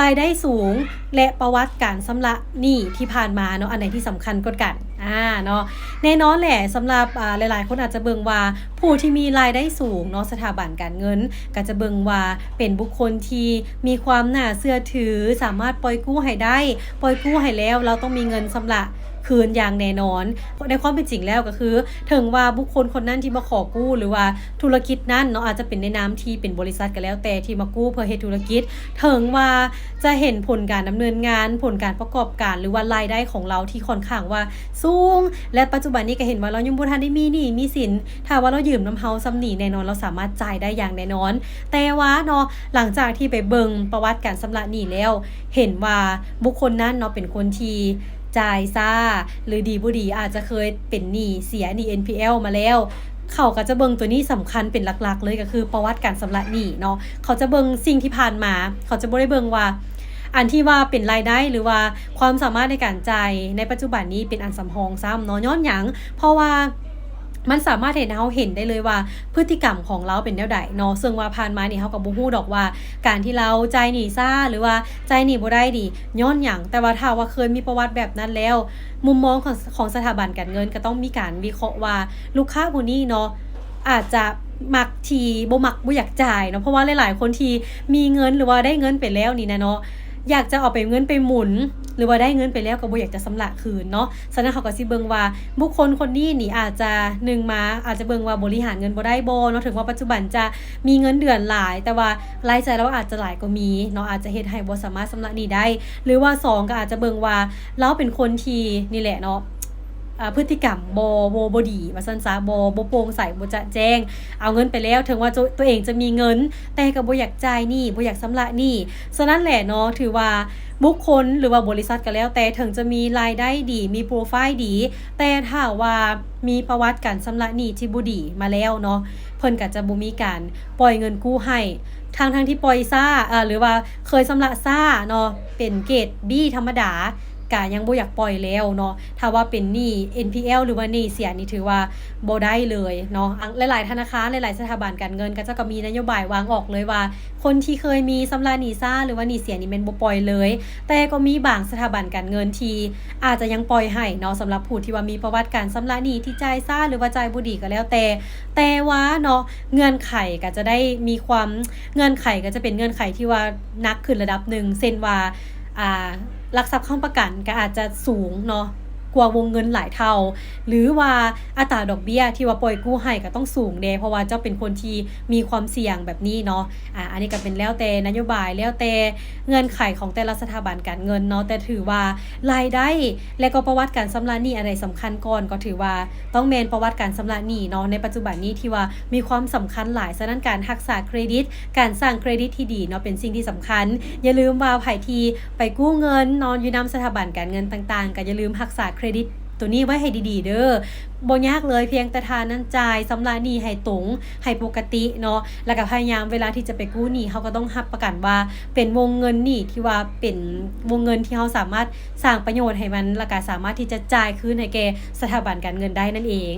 ລາຍໄດ້ສູງ ແລະ ປະຫວັດການຊຳລະໜີ້ທີ່ຜ່ານມາເນາະ ອັນໃດທີ່ສຳຄັນກວ່າກັນ? ອາ ເນາະ ແນ່ນອນແຫຼະ ສຳລັບ ອາ ຫຼາຍໆຄົນອາດຈະເບິ່ງວ່າ ຜູ້ທີ່ມີລາຍໄດ້ສູງເນາະ ສະຖາບັນການເງິນກໍຈະເບິ່ງວ່າເປັນບຸກຄົນທີ່ມີຄວາມໜ້າເຊື່ອຖື, ສາມາດປ່ອຍກູ້ໃຫ້ໄດ້, ປ່ອຍກູ້ໃຫ້ແລ້ວ ລາວຕ້ອງມີເງິນຊຳລະຄືນຢ່າງແນ່ນອນ. ໃນຄວາມເປັນຈິງແລ້ວກໍຄື ເຖິງວ່າບຸກຄົນຄົນນັ້ນທີ່ມາຂໍກູ້ ຫຼືວ່າທຸລະກິດນັ້ນເນາະ ອາດຈະເປັນໃນນາມທີ່ເປັນບໍລິສັດກໍແລ້ວແຕ່ທີ່ມາກູ້ເພື່ອເຮັດທຸລະກິດ, ເຖິງວ່າຈະເຫັນຜົນການດຳເນີນງານ, ຜົນການປະກອບການ ຫຼືວ່າລາຍໄດ້ຂອງລາວທີ່ຂ້ອນຂ້າງວ່າສູງ ແລະ ປັດຈຸບັນນີ້ກໍເຫັນວ່າລາວຍັງບໍ່ທັນໄດ້ມີໜີ້ມີສິນ, ຖ້າວ່າລາວຢືມນຳເຮົາສ່ຳນີ້ ແນ່ນອນລາວສາມາດຈ່າຍໄດ້ຢ່າງແນ່ນອນ. ແຕ່ວ່າເນາະ ຫຼັງຈາກທີ່ໄປເບິ່ງປະຫວັດການຊຳລະໜີ້ແລ້ວ ເຫັນວ່າບຸກຄົນນັ້ນເນາະ ເປັນຄົນທີ່ຈ່າຍຊ້າ ຫຼື ດີບໍ່ດີອາດຈະເຄີຍເປັນໜີ້ເສຍ ໜີ້ ເອັນພີແອລ ມາແລ້ວ, ເຂົາກໍຈະເບິ່ງຕົວນີ້ສຳຄັນເປັນຫຼັກໆເລີຍ ກໍຄືປະຫວັດການຊຳລະໜີ້ເນາະ. ເຂົາຈະເບິ່ງສິ່ງທີ່ຜ່ານມາ, ເຂົາຈະບໍ່ໄດ້ເບິ່ງວ່າ ອັນທີ່ວ່າເປັນລາຍໄດ້ ຫຼືວ່າຄວາມສາມາດໃນການຈ່າຍໃນປັດຈຸບັນນີ້ເປັນອັນສຳຮອງຊ້ຳເນາະ. ຍ້ອນຫຍັງ? ເພາະວ່າ ມັນສາມາດເຮັດໃຫ້ເຮົາເຫັນໄດ້ເລີຍວ່າ ພຶດຕິກຳຂອງລາວເປັນແນວໃດເນາະ, ເຊິ່ງວ່າຜ່ານມານີ້ເຮົາກໍບໍ່ຮູ້ດອກວ່າ ການທີ່ລາວຈ່າຍໜີ້ຊ້າ ຫຼືວ່າຈ່າຍໜີ້ບໍ່ໄດ້ນີ້ຍ້ອນຫຍັງ, ແຕ່ວ່າຖ້າວ່າເຄີຍມີປະຫວັດແບບນັ້ນແລ້ວ ມຸມມອງຂອງ ຂອງສະຖາບັນການເງິນກໍຕ້ອງມີການວິເຄາະວ່າ ລູກຄ້າຜູ້ນີ້ເນາະ ອາດຈະມັກທີ່ບໍ່ມັກບໍ່ຢາກຈ່າຍເນາະ, ເພາະວ່າຫຼາຍໆຄົນທີ່ມີເງິນ ຫຼືວ່າໄດ້ເງິນໄປແລ້ວນີ້ນະເນາະ ຢາກຈະເອົາໄປເງິນໄປໝູນ ຫຼືວ່າໄດ້ເງິນໄປແລ້ວກໍບໍ່ຢາກຈະຊຳລະຄືນເນາະ. ສະນັ້ນເຂົາກໍຊິເບິ່ງວ່າບຸກຄົນຄົນນີ້ນີ້ອາດຈະ ໜຶ່ງມາ ອາດຈະເບິ່ງວ່າບໍລິຫານເງິນບໍ່ໄດ້ບໍ່ເນາະ, ເຖິງວ່າປັດຈຸບັນຈະມີເງິນເດືອນຫຼາຍ ແຕ່ວ່າລາຍຈ່າຍລາວອາດຈະຫຼາຍກວ່າມີເນາະ, ອາດຈະເຮັດໃຫ້ບໍ່ສາມາດຊຳລະໜີ້ໄດ້ ຫຼືວ່າສອງກໍອາດຈະເບິ່ງວ່າລາວເປັນຄົນທີ່ນີ້ແຫຼະເນາະ ອ່າ ພຶດຕິກຳບໍ່ ບໍ່ ບໍ່ດີວ່າຊັ້ນຊະ, ບໍ່ ບໍ່ໂປ່ງໃສ ບໍ່ຈະແຈ້ງ, ເອົາເງິນໄປແລ້ວ ເຖິງວ່າໂຕ ຕົວເອງຈະມີເງິນ ແຕ່ກໍບໍ່ຢາກຈ່າຍໜີ້ ບໍ່ຢາກຊຳລະໜີ້. ສະນັ້ນແຫຼະເນາະ ຖືວ່າບຸກຄົນ ຫຼືວ່າບໍລິສັດກໍແລ້ວແຕ່ ເຖິງຈະມີລາຍໄດ້ດີ ມີໂປຣໄຟລ໌ດີ ແຕ່ຖ້າວ່າມີປະຫວັດການຊຳລະໜີ້ທີ່ບໍ່ດີມາແລ້ວເນາະ ເພິ່ນກໍຈະບໍ່ມີການປ່ອຍເງິນກູ້ໃຫ້ ທັງໆທີ່ປ່ອຍຊ້າ ເອີ ຫຼືວ່າເຄີຍຊຳລະຊ້າເນາະ ເປັນເກຣດບີທຳມະດາ ກະຍັງບໍ່ຢາກປ່ອຍແລ້ວເນາະ. ຖ້າວ່າເປັນໜີ້ ເອັນພີແອລ ຫຼືວ່າໜີ້ເສຍນີ້ຖືວ່າບໍ່ໄດ້ເລີຍເນາະ. ອັງ ຫຼາຍໆທະນາຄານ ຫຼາຍໆສະຖາບັນການເງິນ ເຂົາເຈົ້າກໍມີນະໂຍບາຍວາງອອກເລີຍວ່າ ຄົນທີ່ເຄີຍມີຊຳລະໜີ້ຊ້າ ຫຼືວ່າໜີ້ເສຍນີ້ແມ່ນບໍ່ປ່ອຍເລີຍ, ແຕ່ກໍມີບາງສະຖາບັນການເງິນທີ່ອາດຈະຍັງປ່ອຍໃຫ້ເນາະ ສຳລັບຜູ້ທີ່ວ່າມີປະຫວັດການຊຳລະໜີ້ທີ່ຈ່າຍຊ້າ ຫຼືວ່າຈ່າຍບໍ່ດີກໍແລ້ວແຕ່. ແຕ່ວ່າເນາະ ເງື່ອນໄຂກໍຈະໄດ້ມີຄວາມ ເງື່ອນໄຂກໍຈະເປັນເງື່ອນໄຂທີ່ວ່າໜັກຂຶ້ນລະດັບໜຶ່ງ ເຊັ່ນວ່າ ອ່າ ຫຼັກຊັບຄ້ຳປະກັນກໍອາດຈະສູງເນາະ ກວ່າວົງເງິນຫຼາຍເທົ່າ ຫຼືວ່າອັດຕາດອກເບ້ຍທີ່ວ່າປ່ອຍກູ້ໃຫ້ກໍຕ້ອງສູງແດ່ ເພາະວ່າເຈົ້າເປັນຄົນທີ່ມີຄວາມສ່ຽງແບບນີ້ເນາະ. ອາ ອັນນີ້ກໍເປັນແລ້ວແຕ່ນະໂຍບາຍ ແລ້ວແຕ່ເງື່ອນໄຂຂອງແຕ່ລະສະຖາບັນການເງິນເນາະ, ແຕ່ຖືວ່າລາຍໄດ້ ແລະ ກໍປະຫວັດການຊຳລະໜີ້ ອັນໃດສຳຄັນກ່ອນ ກໍຖືວ່າຕ້ອງແມ່ນປະຫວັດການຊຳລະໜີ້ເນາະ ໃນປັດຈຸບັນນີ້ທີ່ວ່າມີຄວາມສຳຄັນຫຼາຍ. ສະນັ້ນການຮັກສາເຄຣດິດ ການສ້າງເຄຣດິດທີ່ດີເນາະ ເປັນສິ່ງທີ່ສຳຄັນ. ຢ່າລືມວ່າໃຜທີ່ໄປກູ້ເງິນເນາະ ຢູ່ນຳສະຖາບັນການເງິນຕ່າງໆ ກໍຢ່າລືມຮັກສາເຄຣດິດໂຕນີ້ໄວ້ໃຫ້ດີໆເດີ້. ບໍ່ຍາກເລີຍ ພຽງແຕ່ທ່ານນັ້ນຈ່າຍຊຳລະໜີ້ໃຫ້ຕົງ ໃຫ້ປົກກະຕິເນາະ ແລ້ວກໍພະຍາຍາມເວລາທີ່ຈະໄປກູ້ໜີ້ ເຮົາກໍຕ້ອງຮັບປະກັນວ່າເປັນວົງເງິນໜີ້ທີ່ວ່າເປັນວົງເງິນທີ່ເຮົາສາມາດສ້າງປະໂຫຍດໃຫ້ມັນ ແລ້ວກໍສາມາດທີ່ຈະຈ່າຍຄືນໃຫ້ແກ່ສະຖາບັນການເງິນໄດ້ນັ້ນເອງ.